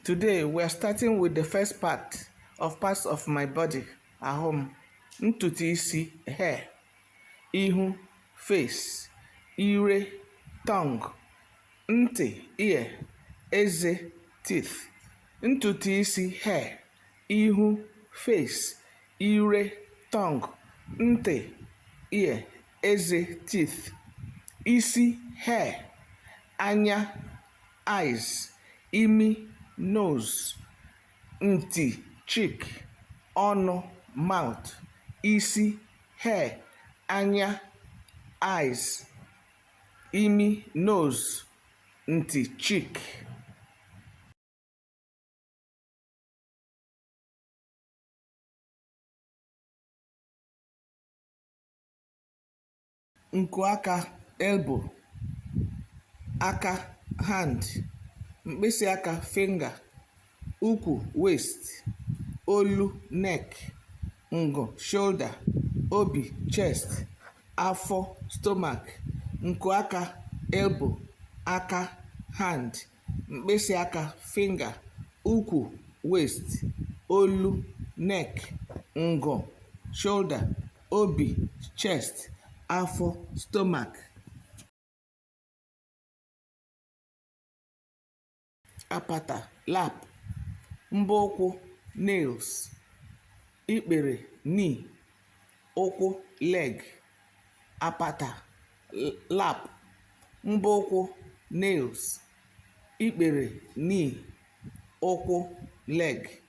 Today we are starting with the first part of parts of my body, ahụ m, ntutu isi, hair, ihu, face, ire, tongue, ntị, ear, eze, teeth, ntutu isi, hair, ihu, face, ire, tongue, ntị, ear, eze, teeth, isi, hair, anya, eyes, imi, nose, ntị, cheek, ọnụ, mouth, isi, hair, anya, eyes, imi, nose, ntị, cheek. Nku aka, elbow, aka, hand, mkpịsị aka, finger, ukwu, waist, olu, neck, ngụ, shoulder, obi, chest, afọ, stomach, nku aka, elbow, aka, hand, mkpịsị aka, finger, ukwu, waist, olu, neck, ngụ, shoulder, obi, chest, afọ, stomach. Apata, lap, mbọ ụkwụ, nails, ikpere, knee, ụkwụ, leg, apata, lap, mbọ ụkwụ, nails, ikpere, knee, ụkwụ, leg.